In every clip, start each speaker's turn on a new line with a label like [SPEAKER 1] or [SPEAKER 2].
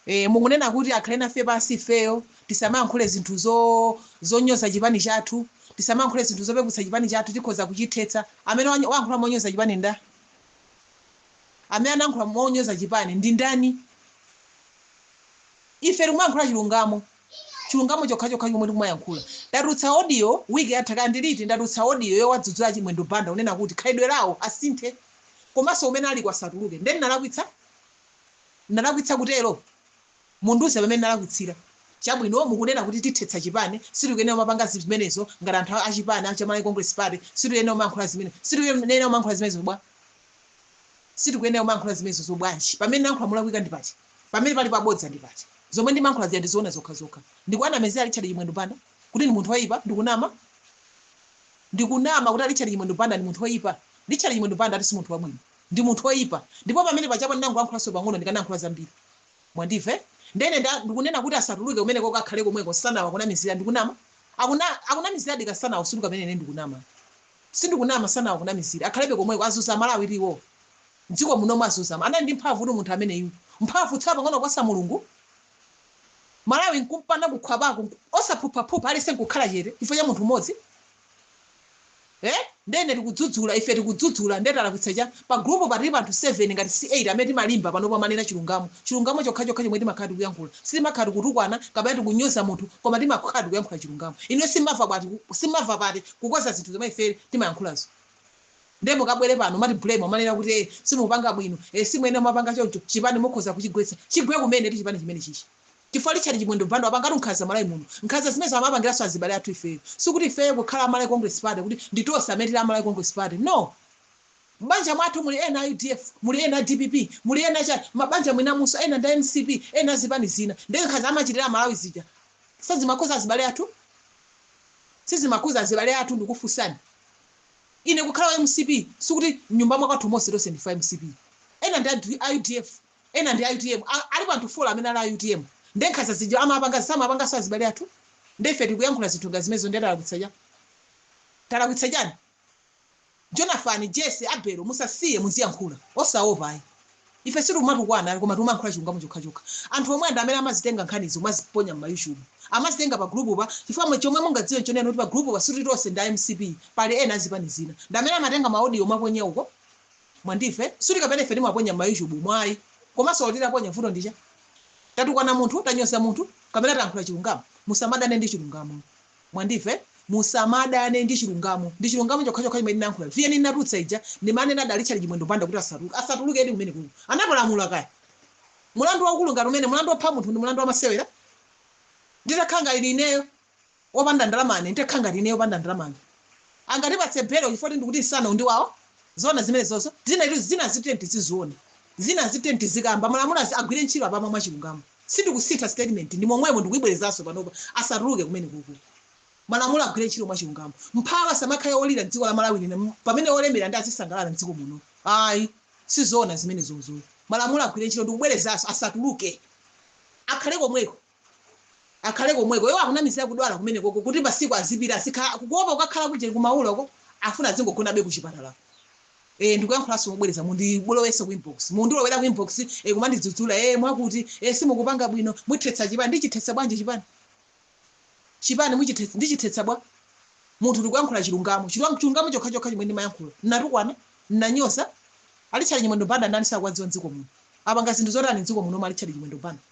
[SPEAKER 1] Mukunena kuti akhale nafe pansi ifeyo, tisamayankhule zinthu zonyoza chipani chathu, tisamayankhule zinthu zopeputsa chipani chathu, tikhoza kuchithetsa. Amene wayankhula monyoza chipani nda? Amene anayankhula monyoza chipani ndi ndani? Ife tikumayankhula chilungamo, chilungamo chokhachokha chomwe tikumayankhula. Ndatulutsa audio wiki yatha, kandiliti, ndatulutsa audio yowadzudzula Chimwendo Banda, kunena kuti khalidwe lawo asinthe, komanso umene ali kwasatuluke. Ndeni nalakwitsa? Nalakwitsa kutero? Mundiuze pamene nalakwitsira. Chabwino, mukunena kuti tithetsa chipani, sitikuyenera kumapanga zimenezo ngati anthu achipani a Malawi Congress Party, sitikuyenera kumayankhula zimene, sitikuyenera kumayankhula zimenezo bwa, sitikuyenera kumayankhula zimenezo zobwanji? Pamene nayankhula mulakwika ndi pati? Pamene pali pabodza ndi pati? Zomwe ndimayankhula zija ndizoona zokhazokha. Ndikuwanamizira Richard Chimwendo Banda kuti ndi munthu woyipa? Ndikunama? Ndikunama kuti Richard Chimwendo Banda ndi munthu woyipa? Richard Chimwendo Banda ati si munthu wabwino, ndi munthu woyipa. Ndipo pamene pachapo ndinangoyankhulanso pang'ono, ndikanayankhula zambiri. Mwandimve? Ndene ndikunena kuti asatuluke kumeneko, kakhale komweko. Sanawa kunamizira, ndikunama? Akunamizira dika sanawa usuluka pamene ine ndikunama? Sindikunama. Sanawa kunamizira, akhalebe komweko. Azuza Malawi tiwo mdziko munomu, azuza. Anali ndi mphamvu kuti munthu ameneyu mphamvu tsala pang'ono kuposa Mulungu. Malawi nkumpana kukhwapako osaphuphaphupha, alese nkukhala chete chifukwa cha munthu mmodzi. Ndene tikudzudzula, ife tikudzudzula, nde talakwitsa cha? Pa group patili anthu 7 ngati si 8 amene timalimba panopo, amanena chilungamo, chilungamo chokhachokha chomwe timakhala tikuyankhula. Sitimakhala tikutukwana kapena tikunyoza munthu, koma timakhala tikuyankhula chilungamo. Ine simava pati, simava pati kukoza zinthu zomwe ife timayankhulazo. Nde mukabwere pano mati blame, amanena kuti simupanga bwino, simwene mapanga choncho, chipani mukhoza kuchigwetsa. Chigwe kumene ti chipani chimene chichi, chifukwa Richard Chimwendo Banda wapangatu nkhanza Malawi muno. Nkhanza zimene amapangiranso azibale athu ifeyo. Sikuti ifeyo kukhala Amalawi Congress Party kuti nditonse amene tili Amalawi Congress Party, no. M'banja mwathu muli ena a UDF, muli ena a DPP, muli ena cha mabanja mwinamunso ena ndi a MCP, ena azipani zina. Ndi nkhanza amachitira Amalawi zija sizimakhuza azibale athu? Sizimakhuza azibale athu? Ndikufunsani ine, kukhala wa MCP sikuti mnyumba mwakwathu monse tonse ndife a MCP. Ena ndi a UDF, ena ndi a UTM. Alipo anthu 4 amene ali a UTM. Ndi nkhanza zija amapanga samapanganso azibale athu? Ndi ife tikuyankhula zinthu nga zimenezo, ndi talakwitsa cha? Talakwitsa chani? Jonathan, Jesse, Abelo, musasiye, muziyankhula osaopa ayi. Ife sitikumatukwana, koma tikumayankhula chilungamo chokhachokha. Anthu omwe ndi amene amazitenga nkhanizi kumaziponya mma YouTube, amazitenga pa group pa, chifukwa chomwe mungadziwe nchonena kuti pa group pa sikuti tonse ndi a MCP, pali ena azipani zina. Ndi amene amatenga ma audio maponya uko. Mwandimve? Sikuti kapena ife timaponya mma YouTube mwayi. Komanso titaponya, vuto ndicha? Tatukwana munthu? Tanyoza munthu kapena tayankhula chilungamo? Musamadane ndi chilungamo. Mwandimve? Musamadane ndi chilungamo. Ndi chilungamo chokhachokha chimene ndinayankhula. VN inatulutsa ija, ndimanena da Richard Chimwendo Banda kuti asatuluke. Asatuluke edi kumene kuko? Anapalamula kaya. Mulandu waukulu ngati umene, mulandu wopha munthu, ndi mulandu wamasewera? Nditakhala ngati ineyo wopanda ndalamane, nditakhala ngati ineyo wopanda ndalamane, angatipatse belo chifukwa ndikuti nsana ndi wawo? Zona zimene zozo zina zina zitenti tiziziona, zina zitenti tizikamba. Malamulo agwire ntchito apamwa mwa chilungamo. Sindikusintha statement, ndi momwemo ndikuyibwerezanso panopa. Asatuluke kumene kuku. Malamulo agwire ntchito mwa chilungamo. Mphawi asamakhale olira mdziko la Malawi lino pamene olemera ndi azisangalala mdziko muno. Ayi, sizoona zimene zozo. Malamulo agwire ntchito. Ndikubwerezanso, asatuluke, akhale komweko, akhale komweko. Iwo akunamizira kudwala kumene koko kuti masiku azipita, azikhala kuopa kukakhala kuje kumaula uko, afuna azingogonabe kuchipatala. Ndikuyankhulanso mobwereza, mundilowese ku inbox, mundilowera ku inbox kumandidzudzula mwakuti simukupanga bwino, muthetsa chipani. Ndichithetsa bwanji chipani? Chipani muchithetsa, ndichithetsa bwa? Munthu ndikuyankhula chilungamo, chilungamo chokhachokha chimwe ndimayankhula. Nnatukwana? Nnanyoza? A Richard Chimwendo Banda ndani sakuwadziwa mdziko muno? Apanga zinthu zotani mdziko muno a Richard Chimwendo Banda?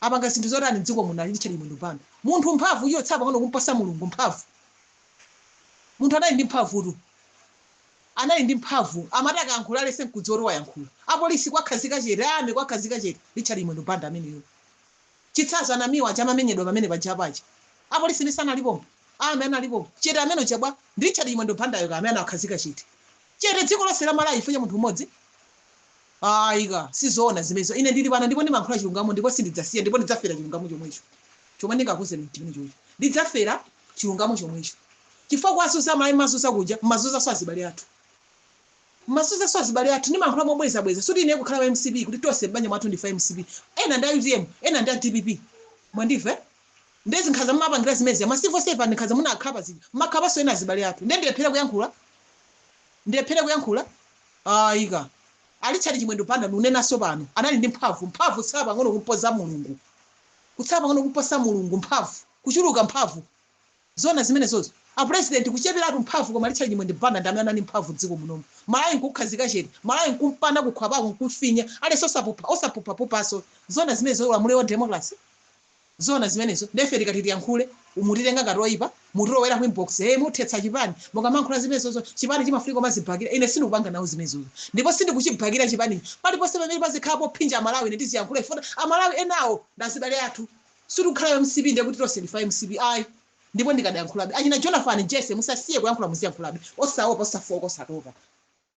[SPEAKER 1] Apanga zinthu zotani mdziko muno a Richard Chimwendo Banda? Munthu mphamvu iyo tsapa pang'ono kumpasa Mulungu mphamvu. Munthu anali ndi mphamvutu, anali ndi mphamvu. Amati akayankhula alese nkudziwa kuti wayankhula. Apolisi kwakhazika chete, ame kwakhazika chete. Richard Chimwendo Banda ameneyo. Chitsanzo, anamiwa aja amamenyedwa pamene paja paja, apolisi ndi sanalipompo, ame analipompo chete. Amene chabwa ndi Richard Chimwendo Bandayo ka amene anawakhazika chete chete dziko lonse la Malawi chifukwa cha munthu mmodzi. Ayika, sizoona zimenezo. Ine ndili pano ndipo ndimayankhula chilungamo, ndipo sindidzasiya, ndipo ndidzafera chilungamo chomwecho. Chomwe ndingakuuzeni chimene chocho, ndidzafera chilungamo chomwecho, chifukwa kuwazuza Malawi, mazuza kuja, mazuzanso azibale athu, mazuzanso azibale athu. Ndimayankhula mobwezabweza, suti ine kukhala wa MCP kuti tonse m'banja mwathu ndife MCP. Ena ndi a UTM, ena ndi a DPP. Mwandimve? Ndezi nkhanza mumapangira zimezi ma civil servant, nkhanza munakhapa zija, mmakhapanso ena azibale athu. Nde ndilephere kuyankhula? Ndilephere kuyankhula? Ayika. A Richard Chimwendo Banda, nunenaso pano, anali ndi mphamvu, mphamvu tsala pang'ono kumpoza Mulungu, kutsala pang'ono kumposa Mulungu mphamvu, kuchuluka mphamvu. Zona zimenezozo? A president kucheperatu mphamvu, koma Richard Chimwendo Banda ndi amene anali mphamvu dziko munomu. Malawi nkukhazika chete, Malawi nkumpana kukhwapako, nkufinya aliyense, osapupha, osapuphaphuphaso. Zona zimenezo? Ulamuliro wa democracy, zona zimenezo? Ndefe tikati tiyankhule, mutitenga ngati oyipa, mutilowera ku inbox, "Hey, muthetsa chipani mukamankhula zimenezozo. Chipani chimafunika kumazibakira." Ine sindikupanga nawo zimenezozo ndipo sindikuchibakira chipani. Paliponse pamene pazikhala pophinja Amalawi, ine tiziyankhula. Ifuna Amalawi enawo ndazibale athu. Sitikukhala MCP ndiye kuti tonse ndifa MCP, ayi. Ndipo ndikadayankhulabe, achina Jonathan Jesse, musasiye kuyankhula, muziyankhulabe osaopa, osafoka, osatopa.